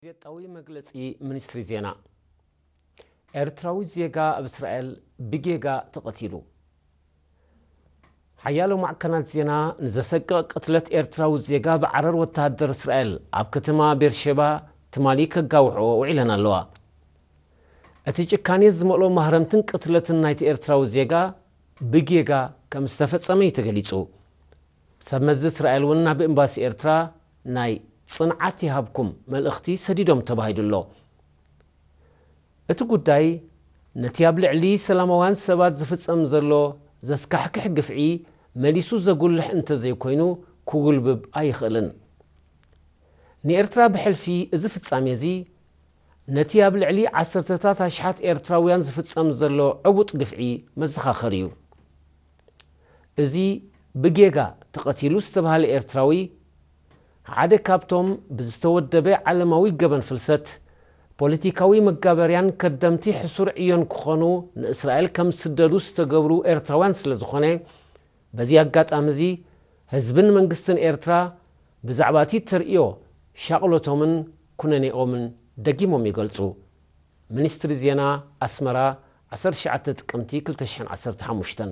ጋዜጣዊ መግለጺ ሚኒስትሪ ዜና። ኤርትራዊ ዜጋ ኣብ እስራኤል ብጌጋ ተቐቲሉ። ሓያሎ ማዕከናት ዜና ንዘሰቅቕ ቅትለት ኤርትራዊ ዜጋ ብዓረር ወተሃደር እስራኤል ኣብ ከተማ ቤርሸባ ትማሊ ከጋውሕኦ ውዒለን ኣለዋ። እቲ ጭካኔ ዝመልኦ ማህረምትን ቅትለትን ናይቲ ኤርትራዊ ዜጋ ብጌጋ ከም ዝተፈጸመ እዩ ተገሊጹ። ሰብ መዚ እስራኤል እውን ናብ ኤምባሲ ኤርትራ ናይ ጽንዓት ይሃብኩም መልእኽቲ ሰዲዶም ተባሂሉ ኣሎ። እቲ ጉዳይ ነቲ ኣብ ልዕሊ ሰላማውያን ሰባት ዝፍጸም ዘሎ ዘስካሕክሕ ግፍዒ መሊሱ ዘጉልሕ እንተዘይኮይኑ ክጉልብብ ኣይኽእልን። ንኤርትራ ብሕልፊ እዚ ፍጻሜ እዚ ነቲ ኣብ ልዕሊ ዓሰርተታት ኣሽሓት ኤርትራውያን ዝፍጸም ዘሎ ዕቡጥ ግፍዒ መዘኻኸሪ እዩ። እዚ ብጌጋ ተቐቲሉ ዝተባህለ ኤርትራዊ ሓደ ካብቶም ብዝተወደበ ዓለማዊ ገበን ፍልሰት፣ ፖለቲካዊ መጋበርያን ከደምቲ ሕሱር ዕዮን ክኾኑ ንእስራኤል ከም ዝስደዱ ዝተገብሩ ኤርትራውያን ስለ ዝኾነ፣ በዚ ኣጋጣሚ እዚ ህዝብን መንግስትን ኤርትራ ብዛዕባ እቲ ተርእዮ ሻቕሎቶምን ኩነኔኦምን ደጊሞም ይገልጹ። ሚኒስትሪ ዜና ኣስመራ፣ ዓሰርተ ትሽዓተ ጥቅምቲ ክልተ ሽሕን ዓሰርተ ሓሙሽተን።